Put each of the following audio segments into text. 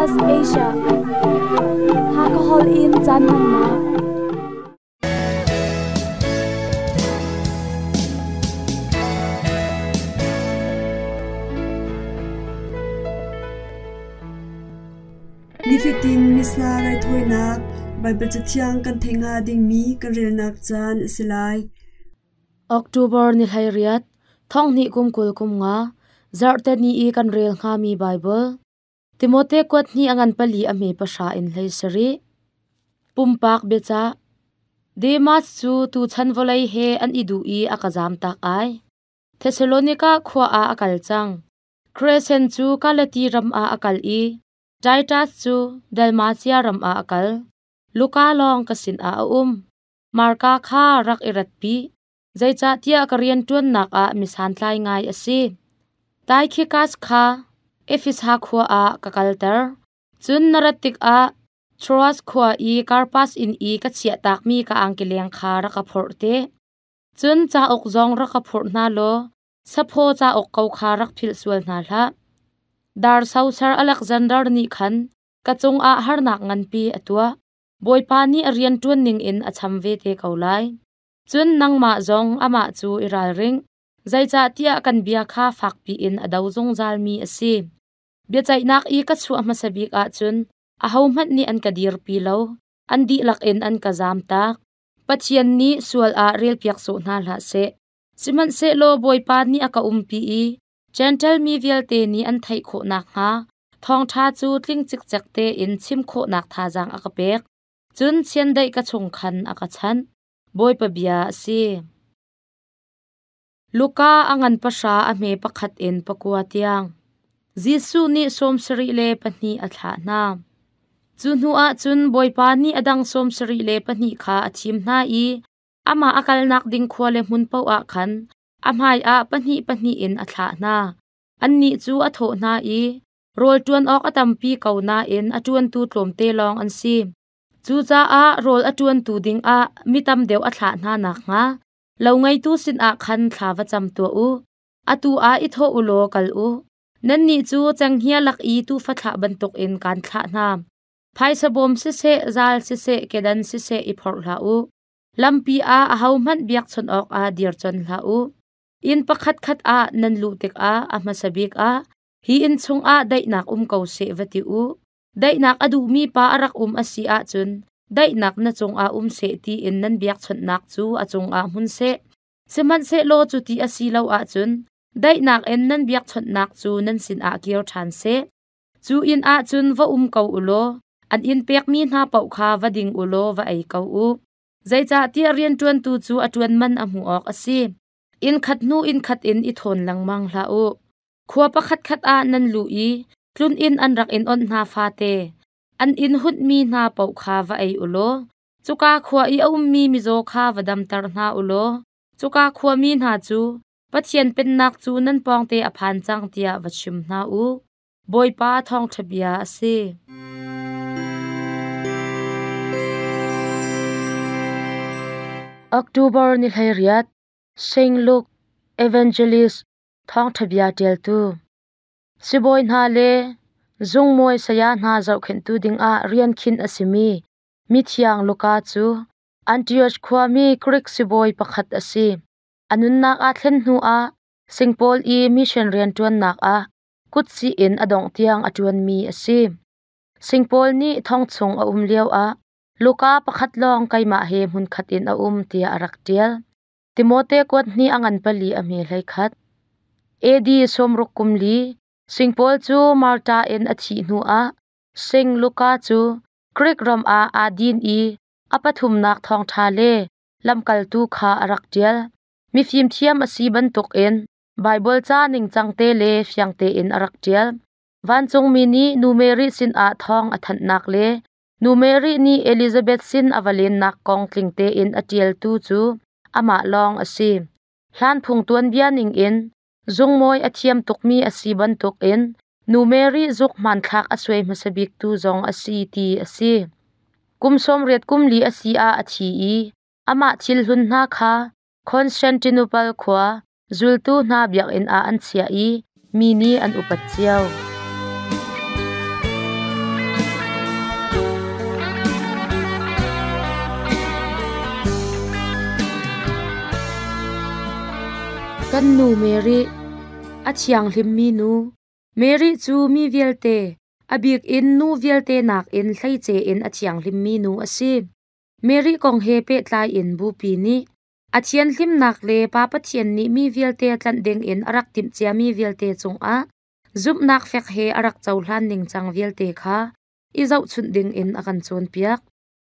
SBS Asia. Hakahol in caan hmannak. Nifatin Missa raithawinak Baibal Cathiang kan theih hnga dingmi kan relnak caan a si lai. October ni 18, thonghnih kum 20 kum nga, zarhte ni i kan rel hngami Baibal. Timote kuat hnih a ngan pali a hme pahra in hlei sarih. Pumpak biacah. Demas cu tuchan vawlei he an i duh i a ka zamtak ai. Thesalonika khua ah a kal cang. Crescent cu Galati ram ah a kal i Titus cu Dalmatia ram ah a kal. Luka lawng ka sinah a um. Marka kha rak i ratpi, zeicahtiah ka rianṭuannak ah mi santlai ngai a si. Taikhikas kha Efesa khua ah ka kalter. Cun na rat tikah Troas khua i Karpas inn i ka chiahtakmi ka angkileng kha rak ka phorh te. Cun cauk zong rak ka phorh hna law saphaw cauk ko kha rak philh sual hna hlah. Dar sosar Alexander nih khan ka cungah harnak nganpi a tuah. Bawipa nih a rianṭuan ningin a cham ve te ko lai. Cun nangmah zong amah cu i ralring, zeicahtiah kan bia kha fakpi in a do zungzalmi a si. Biaceihnak i ka chuah hmasa bik ahcun ahohmanh nih an ka dirpi lo, an dihlak in an ka zamtak. Pathian nih sual ah relpiak sawh hna hlah seh. Sihmanhsehlaw Bawipa nih a ka umpi i Jentail mi vialte nih an theih khawh nakhnga thawngṭha cu tling cikcek tein chim khawhnak thazaang a ka pek. Cun chiandeih ka chung khan a ka chanh. Bawipa bia a si. Luka a ngan pahra a hme pakhat in pakua tiang. Jesuh nih 72 a thlah hna. Cu hnuah cun Bawipa nih a dang 72 kha a thim hna i amah a kalnak ding khua le hmun paoh ah khan a hmaiah pahnih pahnih in a thlah hna. Annih cu a thawh hna i, Rawl ṭuan awk a tampi ko nain a ṭuantu tlawmte lawng an si. Cucaah rawl a ṭuantu dingah mi tam deuh a thlah hna nakhnga lo ngeitu sinah khan thla va cam tuah u. Atu ah i thawh u law kal u. Nannih cu cenghngia lak i tuufa thlah bantukin kaan thlah hna. Phaisa bawm siseh, zal siseh, kedan siseh i phorh hlah u. Lampi ah ahohmanh biakchawnh awkah dir con hlah u. Inn pakhatkhat ah nan luh tikah a hmasa bik ah hi inn chungah daihnak um ko seh va ti u. Daihnak a duhmi pa a rak um a si ahcun daihnak na cungah um seh tiin nan biakchawnhnak cu a cungah hmun seh. Sihmanhsehlaw cuti a si lo ahcun daihnak in nan biakchawnhnak cu nan sinah kir ṭhan seh. Cu inn ah cun va um ko u law an inn pekmi hna paoh kha va ding u law va ei ko u. Zeicahtiah rianṭuantu cu a ṭuan man a hmuh awk a si. Inn khat hnu inn khat in i thawn lengmang hlah u. Khua pakhatkhat ah nan luh i tluninn an rak in onh hna fate, an inn hunhmi hna paoh kha va ei u law cuka khua i a ummi mizaw kha va damter hna u law cuka khuami hna cu Pathian Pennak cu nan pawngte a phan cang tiah va chim hna u. Bawipa thawngṭha bia a si. October ni 18, St. Luke Evangelist thawngṭha bia ṭialtu. Sibawi hna le zungmawi saya hna zohkhenhtu dingah rian khinh a simi mithiang Luka cu Antioch khuami Greek sibawi pakhat a si. A nunnak aa thlen hnuah Singpaul i mission rianṭuannak ah kutsih in a dongh tiang a ṭuanmi a si. Singpaul nih thong chung a um lioah Luka pakhat lawng keimah he hmunkhat in a um tiah a rak ṭial. Timote kuat hnih a ngan pali a hme 11. AD 60 kum li, Singpaul cu Malta in a thih hnuah Sing Luka cu Greek ram ah aa din i a pathumnak thawngṭha le lamkaltu kha a rak ṭial. Mifim thiam a si bantukin Baibal ca ningcang te le fiang tein a rak ṭial. Vancungmi nih Nu Mary sinah thawng a thanhnak le Nu Mary nih Elizabeth sin a va lennak kong tling tein a ṭialtu cu amah lawng a si. Hlanphung tuanbia ningin zungmawi a thiam tukmi a si bantukin Nu Mary zuk hmanthlak a suai hmasa biktu zong a si ti a si. Kum 84 kum li a si ah a thi i amah thil hlun hna kha Constantinople khua zultu hna biakinn ah an chiah i mi nih an upat cio. Kan nu Mary, a thianghlimmi nu, Mary cu mi vialte, a bik in nu vialte nakin hleice in a thianghlimmi nu a si. Mary kong he pehtlai in Bupi nih a thianhlimnak le Pa Pathian nih mi vialte tlanh dingin a rak timhciami vialte cungah zumhnak fek he a rak cohlan ningcang vialte kha i zohchunh dingin a kan cawnpiak.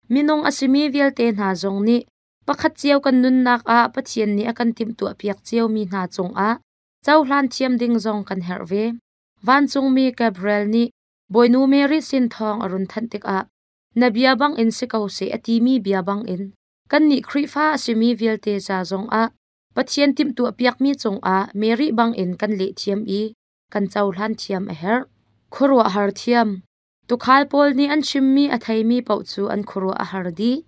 Minung a simi vialte hna zong nih pakhat cio kan nunnak ah Pathian nih a kan timhtuahpiak ciomi hna cungah cohlan thiam ding zong kan herh ve. Vancungmi Gabriel nih Bawinu Mary sin thawng a run thanh tikah na bia bangin si ko seh a timi bia bangin kannih Khrihfa a simi vialte ca zongah Pathian timhtuahpiakmi cungah Mary bangin kan leh thiam i kan cohlan thiam a herh. Khuaruahhar thiam. Tuukhal pawl nih an chimmi a theimi paoh cu an khuaruah a har dih.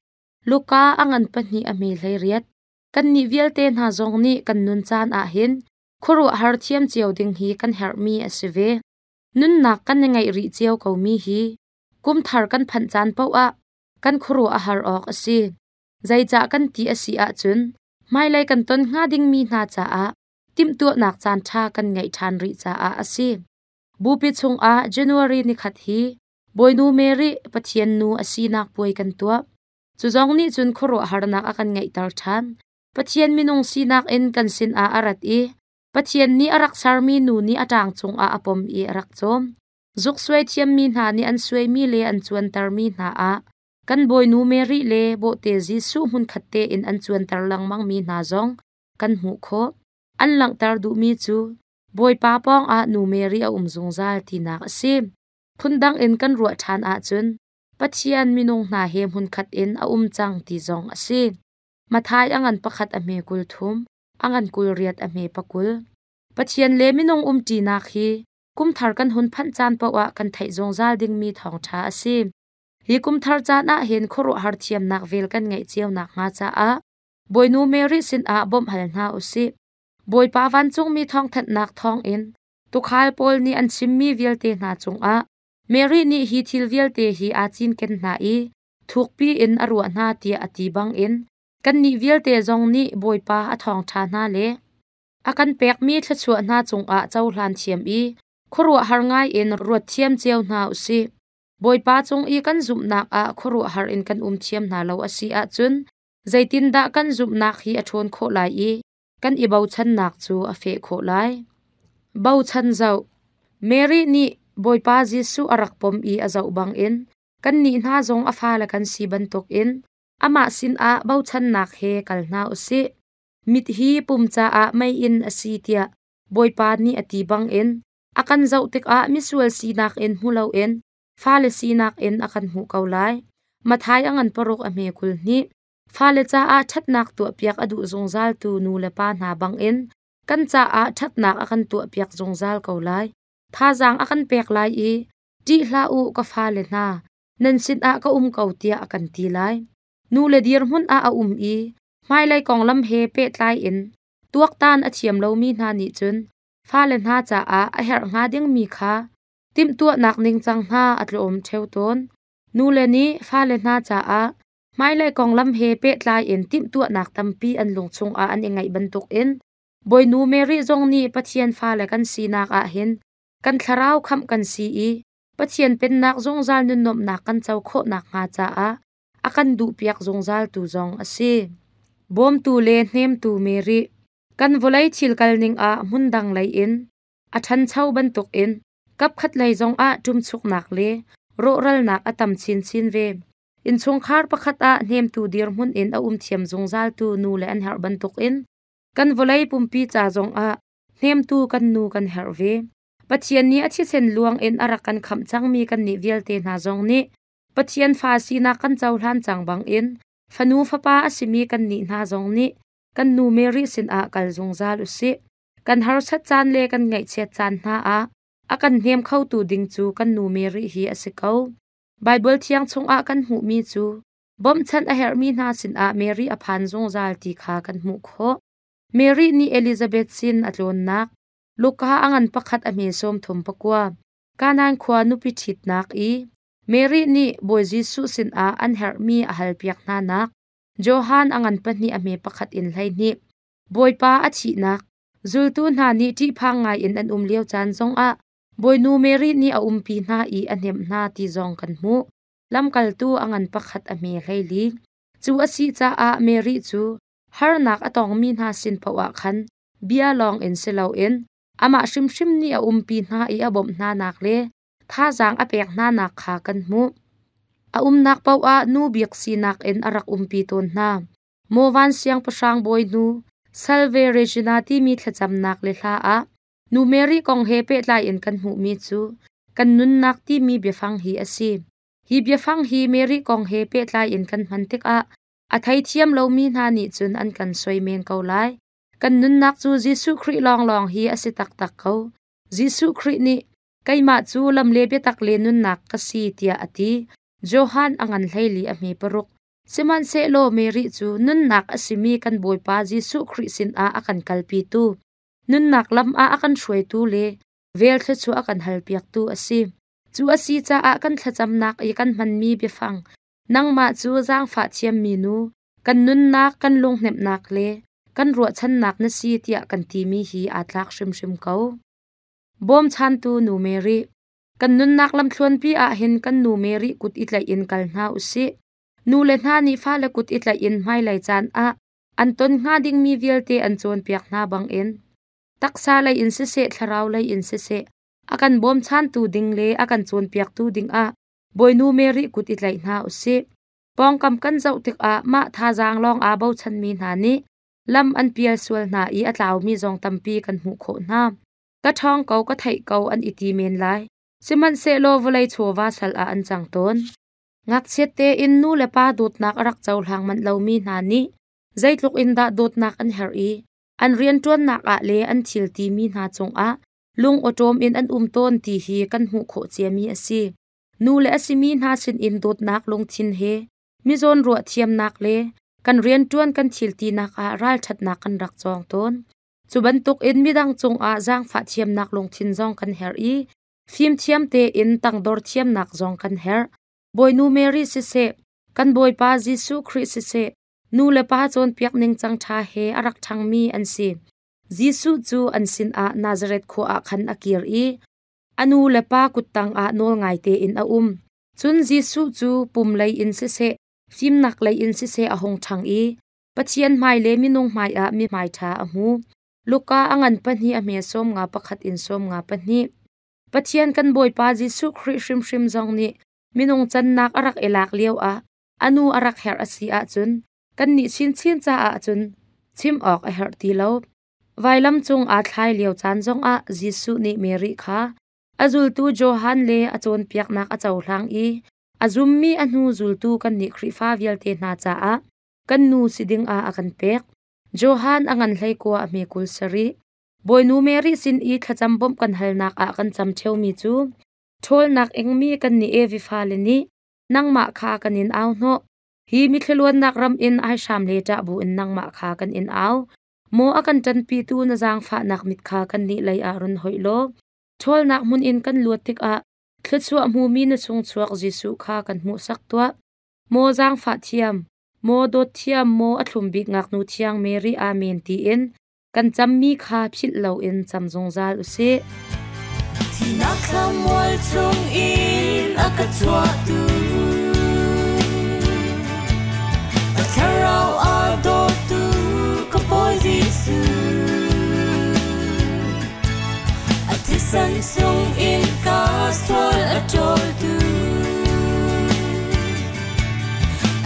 Luka a ngan pahnih a hme 18. Kannih vialte hna zong nih kan nun caan ah hin khuaruahhar thiam cio ding hi kan herhmi a si ve. Nunnak kan i ngeih rih cio komi hi kum thar kan phanh caan paoh ah kan khuaruah a har awk a si. Zeicah kan ti a si ahcun hmailei kan ton hnga dingmi hna caah timhtuahnak caanṭha kan ngeih ṭhan rih caah a si. Bupi chungah January nikhat hi Bawinu Mary Pathian nu a sinak puai kan tuah. Cu zong nih cun khuaruahharnak a kan ngeihter ṭhan. Pathian minung sinak in kan sinah a rat i Pathian nih a rak sermi nu nih a ṭang cungah a pom i a rak cawm. Zuk suai thiammi hna nih an suaimi le an cuantermi hna ah kan Bawinu Mary le bawhte Jesuh hmunkhat tein an cuanter lengmangmi hna zong kan hmuh khawh. An langhter duhmi cu Bawipa pawngah nu Mary a um zungzal tinak a si. Phundang in kan ruah ṭhan ahcun Pathian minung hna he hmunkhat in a um cang ti zong a si. Matthai a ngan pakhat a hme 30, a ngan 28 a hme pakul. Pathian le minung umṭinak hi kumthar kan hun phanh caan paoh ah kan theih zungzal dingmi thawngṭha a si. Hi kumthar caan ah hin khuaruahhar thiamnak vel kan ngeih cio nakhnga caah Bawinu Mary sinah bawmh hal hna u sih. Bawipa vancungmi thawngthanhnak thawngin tuukhal pawl nih an chimmi vialte hna cungah Mary nih hi thil vialte hi aa cinken hna i thukpi in a ruah hna tiah a ti bangin kannih vialte zong nih Bawipa a thawngṭha hna le a kan pekmi thluachuah hna cungah cohlan thiam i khuaruahhar ngaiin ruat thiam cio hna u sih. Bawipa cung i kan zumhnak ah khuaruahhar in kan um thiam hna lo a si ahcun zeitindah kan zumhnak hi a ṭhawn khawh lai i kan i bochannak cu a feh khawh lai? Bochan zoh. Mary nih Bawipa Jesuh a rak pom i a zoh bangin kannih hna zong a fale kan si bantukin amah sinah bochannak he kal hna u sih. Mit hi pum caah meiinn a si tiah Bawipa nih a ti bangin a kan zoh tikah misual sinak in hmu loin fale sinak in a kan hmuh ko lai. Matthai a ngan paruk a hme 22. Fale caah ṭhatnak tuahpiak a duh zungzaltu nu le pa hna bangin kan caah ṭhatnak a kan tuahpiak zungzal ko lai. Thazaang a kan pek lai i ṭih hlah u ka fale hna, nan sinah ka um ko tiah a kan ti lai. Nu le dirhmun ah a um i hmailei konglam he pehtlai in tuaktan a thiam lomi hna nih cun fale hna caah a herh hnga dingmi kha timhtuahnak ningcang hna a tlawm ṭheo tawn. Nule nih fale hna caah hmailei konglam he pehtlai in timhtuahnak tampi an lung chungah an i ngeih bantukin Bawinu Mary zong nih Pathian fale kan sinak ah hin kan thlarau khamh kan si i Pathian pennak zungzal nunnuamhnak kan co khawh nakhnga caah a kan duhpiak zungzaltu zong a si. Bawmtu le hnemtu Mary, kan vawlei thil kalning ah hmundang lei in a ṭhancho bantukin kapkhat lei zongah ṭumchuknak le rawhralnak a tam chinchin ve. Innchungkhar pakhat ah hnemtu dirhmun in a um thiam zungzaltu nu le an herh bantukin kan vawlei pumpi ca zongah hnemtu kan nu kan herh ve. Pathian nih a thisen luang in a rak kan khamh cangmi kannih vialte hna zong nih Pathian fa sinak kan cohlan cang bangin fanu fapa a simi kannih hna zong nih kan nu Mary sinah kal zungzal u sih. Kan harsat caan le kan ngaihchiat caan hna ah a kan hnem khotu ding cu kan nu Mary hi a si ko. Baibal thiang chungah kan hmuhmi cu bawmhchanh a herhmi hna sinah Mary a phan zungzal ti kha kan hmuh khawh. Mary nih Elizabeth sin a tlawnnak Luka a ngan pakhat a hme 39. Kanaan khua nupi ṭhitnak i Mary nih Bawi Jesuh sinah an herhmi a halpiak hnanak Johan a ngan pahnih a hme pakhat in 12. Bawipa a thihnak. Zultu hna nih ṭihphang ngaiin an um lio caan zongah Bawinu Mary nih a umpi hna i a hnemh hna ti zong kan hmuh. Lamkaltu a ngan pakhat a hme 14. Cu a si caah Mary cu harnak a tongmi hna sin paoh ah khan bia lawng in si loin amah hrimhrim nih a umpi hna i a bawmh hnanak le thazaang a pek hnanak kha kan hmuh. A umnak paoh ah nu bik sinak in a rak umpi tawn hna. Maw van siangpahrang bawinu Salve Regina timi thlacamnak le hla ah Nu Mary kong he pehtlai in kan hmuhmi cu kan nunnak timi biafang hi a si. Hi biafang hi Mary kong he pehtlai in kan hman tikah a theithiam lomi hna nih cun an kan soi men ko lai. Kan nunnak cu Jesuh Khrih lawnglawng hi a si taktak ko. Jesuh Khrih nih keimah cu lam le biatak le nunnak ka si tiah a ti. Johan a ngan 14 a hme 6. Sihmanhsehlaw Mary cu nunnak a simi kan Bawipa Jesuh Khrih sinah a kan kalpitu, nunnak lam ah a kan hruaitu le vel thluachuah a kan halpiaktu a si. Cu a si caah kan thlacamnak i kan hmanmi biafang nangmah cu zaangfah thiammi nu, kan nunnak, kan lunghnemhnak le kan ruahchannak na si tiah kan timi hi aa tlak hrimhrim ko. Bawmchantu Nu Mary. Kan nunnak lamthluanpi ah hin kan nu Mary kut i tlaih in kal hna usih. Nu le hna nih fale kut i tlaih in hmailei caan ah an ton hnga dingmi vialte an cawnpiak hna bangin taksa lei in siseh, thlarau lei in siseh, a kan bawmchantu ding le a kan cawnpiaktu dingah Bawinu Mary kut i tlaih hna usih. Pawngkam kan zoh tikah mah thazaang lawng aa bochanmi hna nih lam an pial sual hna i a tlaumi zong tampi kan hmuh khawh hna. Ka ṭhawng ko, ka theih ko an i ti men lai. Sihmanhsehlaw vawlei chawva sal ah an cang tawn. Ngakchiat tein nu le pa dawtnak a rak cohlang manh lomi hna nih zeitluk in dah dawtnak an herh i an rianṭuannak ah le an thil timi hna cungah lung awṭawm in an um tawn ti hi kan hmuh khawh ciami a si. Nu le a simi hna sinin dawtnak lungthin he mizawn ruah thiamnak le kan rianṭuan kan thil tinak ah ralṭhatnak kan rak cawng tawn. Cu bantukin midang cungah zaangfah thiamnak lungthin zong kan herh i fimthiam tein tangdor thiamnak zong kan herh. Bawinu Mary siseh, kan Bawipa Jesuh Khrih siseh, nu le pa cawnpiak ningcang ṭha he a rak ṭhangmi an si. Jesuh cu an sinah Nazareth khua ah khan a kir i a nu le pa kuttang ah nawlngai tein a um. Cun Jesuh cu pum lei in siseh, fimnak lei in siseh a hung ṭhang i Pathian hmai le minung hmaiah mi hmai ṭha a hmu. Luka a ngan 2 a hme 51 in 52. Pathian kan Bawipa Jesuh Khrih hrimhrim zong nih minung cannak a rak i lak lioah a nu a rak herh a si ahcun kannih chinchin caah cun chim awk a herh ti lo. Vailam cung aa thlai lio caan zongah Jesuh nih Mary kha a zultu Johan le a cawnpiaknak a cohlang i a zummi a hnu zultu kannih Khrihfa vialte hna caah kan nu si dingah a kan pek. Johan a ngan 19 a hme 27. Bawinu Mary sin i thlacam bawmh kan halnak ah kan cam ṭheumi cu ṭhawlnak ingmi kannih Evi fale nih nangmah kha kan in au hnawh. Hi mithliluannak ram in aihram le ṭah bu in nangmah kha kan in au. Maw a kan ṭanpitu na zaangfahnak mit kha kannih lei ah run hoih law ṭhawlnak hmun in kan luat tikah thluachuah hmumi na chungchuak Jesuh kha kan hmuhsak tuah. Maw zaangfah thiam, maw dawt thiam, maw a thlum bik ngaknu thiang Mary Amen tiin kan cammi kha philh loin cam zungzal usih. Thihnak thlamual chung in a ka chuahtu A thlarau a dawtu ka Bawi Jesuh A thisen sung in ka sual a ṭawltu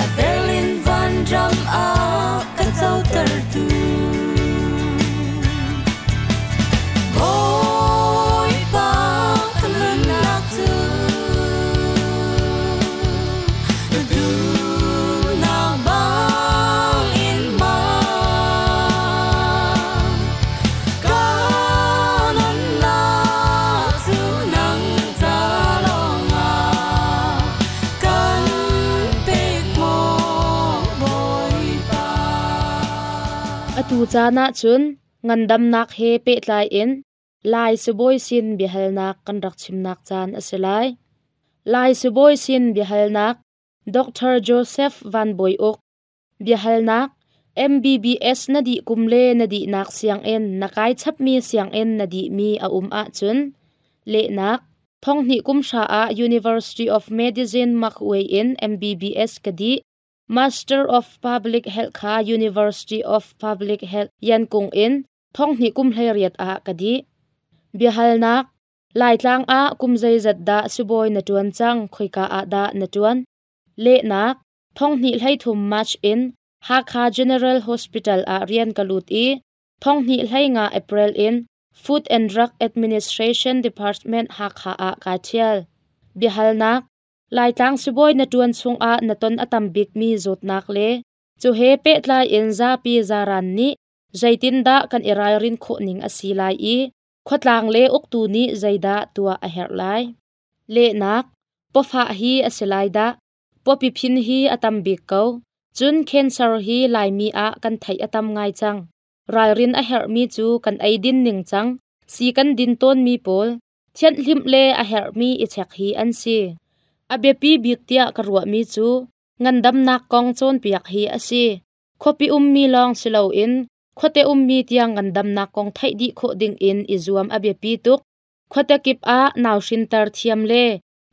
A vel in vanram ah ka cotertu Bawipa ka nunnak cu na duhnak bangin hmang. Ka nunnak cu nang ca lawngah kan pek maw Bawipa. Atu caan ah cun ngandamnak he pehtlai in Lai sibawi sin biahalnak kan rak chimnak caan a si lai. Lai sibawi sin biahalnak Dr. Joseph Van Bawi Uk Biahalnak. MBBS na dih kum le na dihnak sianginn na kai chapmi sianginn na dihmi a um ahcun. Lehnak, Thonghnih kum hra ah University of Medicine Magway in MBBS ka dih. Master of Public Health kha University of Public Health Yankung in thonghnih kum 18 ah ka dih. Biahalnak, Laitlang ah kum zeizat dah sibawi na ṭuan cang, khoika ah dah na ṭuan? Lehnak, Thonghnih 13 March in Hakha General Hospital ah rian ka lut i thonghnih 15 April in Food and Drug Administration Department Hakha ah kaa ṭhial. Biahalnak, Laitlang sibawi na ṭuan chungah na ton a tam bikmi zawtnak le cu he pehtlai in zapi zaran nih zeitindah kan i ralrin khawh ning a si lai i khuatlang le uktu nih zeidah tuah a herh lai? Lehnak, Pawfah hi a si lai dah. Pawpi phin hi a tam bik ko. Cun cancer hi Laimi ah kan theih a tam ngai cang. Ralrin a herhmi cu kan eidin ning cang, sii kan din tawnmi pawl, thianhhlimh le a herhmi i chek hi an si. A biapi bik tiah ka ruahmi cu ngandamnak kong cawnpiak hi a si. Khuapi ummi lawng si loin khuate ummi tiang ngandamnak kong theih dih khawh dingin i zuam a biapi tuk. Khuate kip ah nauhrinter thiam le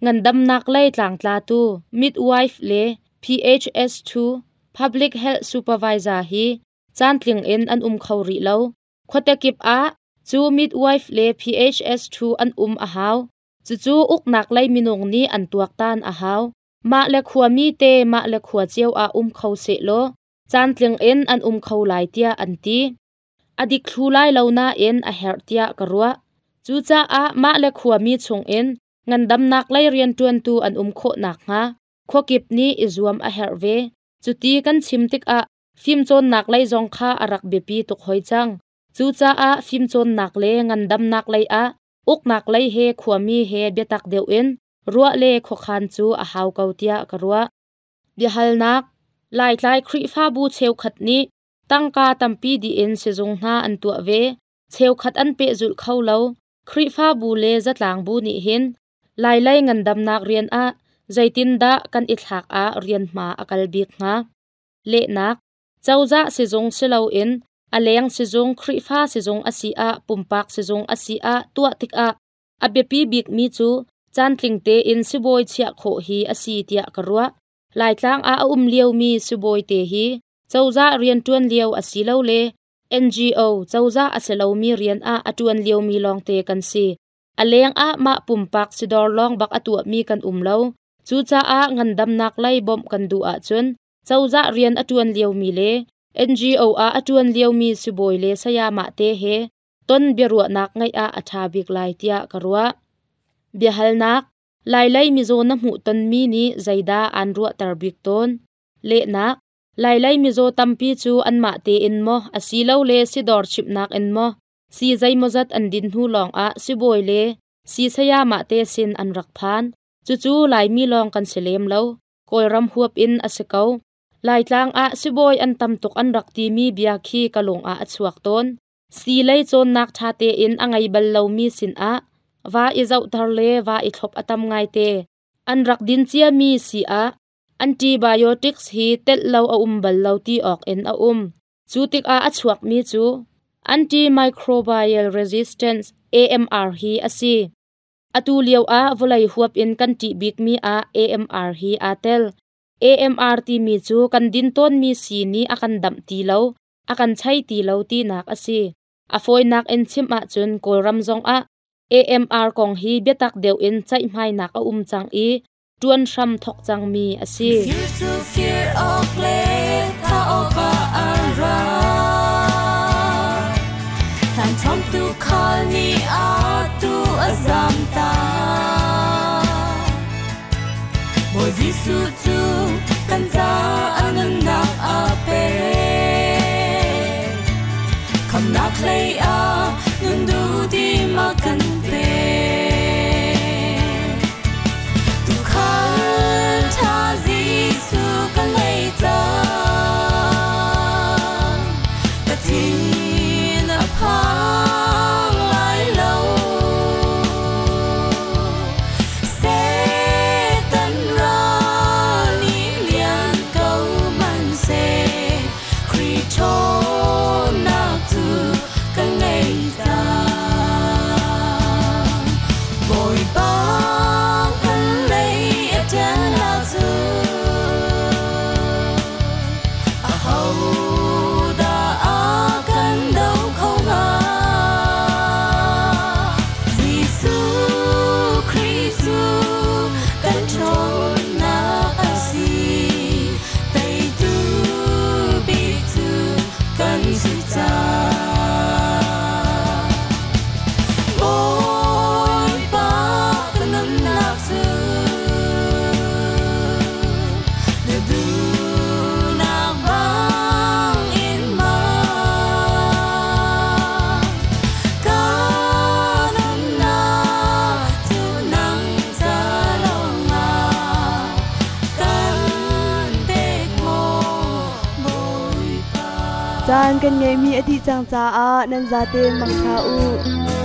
ngandamnak lei tlangtlatu midwife le PHS2 Public Health Supervisor hi caantling in an um kho rih lo. Khuate kip ah cu midwife le PHS2 an um a hau. Cucu uknak lei minung nih an tuaktan a hau. Mah le khuami te mah le khua cio ah um kho sehlaw caantling in an um kho lai tiah an ti. A dik thlu lai lo nain a herh tiah ka ruah. Cucaah mah le khuami chungin ngandamnak lei rianṭuantu an um khawh nakhnga khuakip nih i zuam a herh ve. Cuti kan chim tikah fimcawnnak lei zong kha a rak biapi tuk hoi cang. Cucaah fimcawnnak le ngandamnak lei ah uknak lei he khuami he biatak deuh in ruah le khuakhan cu a hau ko tiah ka ruah. Biahalnak, Laitlai Khrihfabu cheukhat nih tangka tampi dih in sizung hna an tuah ve, cheukhat an pehzulh kho lo. Khrihfabu le zatlangbu nih hin Lailei ngandamnak rian ah zeitindah kan i thlak ah rianhma a kal bik hnga? Lehnak, Cozah sizung si loin a leng sizung Khrihfa sizung a si ah pumpak sizung a si ah tuah tikah a biapi bikmi cu caantling tein sibawi chiah khawh hi a si tiah ka ruah. Laitlang ah a um liomi sibawi te hi cozah rianṭuan lio asilole NGO cozah a si lomi rian ah a ṭuan liomi lawngte kan si. A leng ah mah pumpak sidawr lawng bak a tuahmi kan um lo. Cucaah ngandamnak lei bawmh kan duh ahcun cozah rian a ṭuan liomi le NGO ah a ṭuan liomi sibawi le sayamah te he ton biaruahnak ngeih ah a ṭha bik lai tiah ka ruah. Biahalnak, Lailei mizaw na hmuhtonmi nih zeidah aan ruahter bik tawn? Lehnak, Lailei mizaw tampi cu anmah tein maw asilole sidawr chimhnak in maw sii zeimawzat an din hnu lawngah sibawi le sii sayamah te sin an rak phan. Cucu Laimi lawng kan si lem lo. Kawlram huap in a si ko. Laitlang ah sibawi an tam tuk an rak timi bia khi ka lung ah a chuak tawn. Sii lei cawnnak ṭha tein a ngei bal lomi sinah va i zohter le va i thlop a tam ngaite. An rak din ciami sii ah antibiotics hi telh lo a um bal lo ti awk in a um. Cu tikah a chuakmi cu antimicrobial resistance AMR hi a si. Atu lio ah vawlei huap in kan ṭih bikmi ah AMR hi aa tel. AMR timi cu kan din tawnmi sii nih a kan damh ti lo, a kan chei ti lo tinak a si. A fawinak in chim ahcun Kawlram zongah AMR kong hi biatak deuh in ceihmainak a um cang i ṭuan hram thok cangmi a si. Fir cu fir awk le thah awkah an ra. Hlan ṭhawmtu khal nih a tu a zamtak. Bawi Jesuh cu kan caah a nunnak a pek. Khamnak hlei ah nun duhdim a kan pek. Tuukhal ṭha Jesuh ka ngei cang. Ka thin a phang lai lo. Satan ral nih lian ko hmanhseh, Khrih Caan kan ngeihmi a dih cang caah nan zaten mangṭha u.